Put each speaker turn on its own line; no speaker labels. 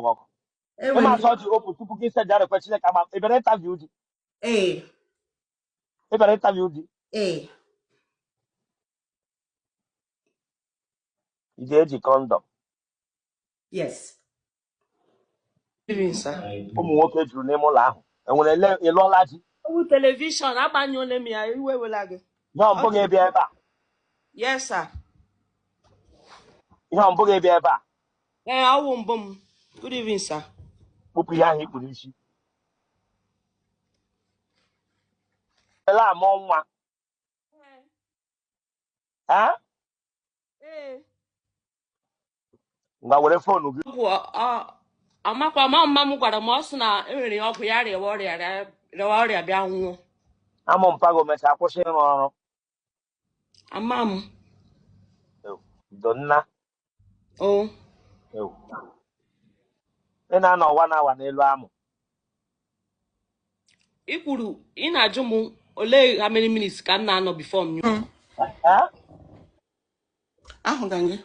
Ọkụ ịma asọ ji opu tupu gị send ya request. Chineke ama. Ị bịara interview di?
Ee.
Ị bịara interview di?
Ee.
Ị ga-eji condom?
Yes.
Evening, sir.
Ụmụ nwoke juru n'ime ụlọ ahụ. Enwere ele. Ị lụọla di?
Ọwụ television agbanyụọla m ya, iwe wela gị.
Ihe ọ mbụ gị bịa ebe a?
Yes, sir.
Ihe ọ mbụ gị bịa ebe a?
Ee, ọwụ mbụ m. Good evening, sir.
Kpụpụ ihe ahụ i kpuru isi. Ele amụọ nwa? Ha?
Ee.
Ngwa, were phone gị.
Ọgwụ amakwa ma mma m gwara m, ọ sị na enwere ọgwụ ya rịawa ọrịa, rịawa ọrịa bịa nwụọ.
Amụ mpago mechaa kwụsị ịrụ ọrụ?
Ama m.
Ew, donna.
O.
Ew. Ị na-anọ 1 hour n'elu amụ?
Ị kwuru ị na-ajụ m olee how many minutes ka m na-anọ before m nyụọ.
Ha?
Ahụga gị.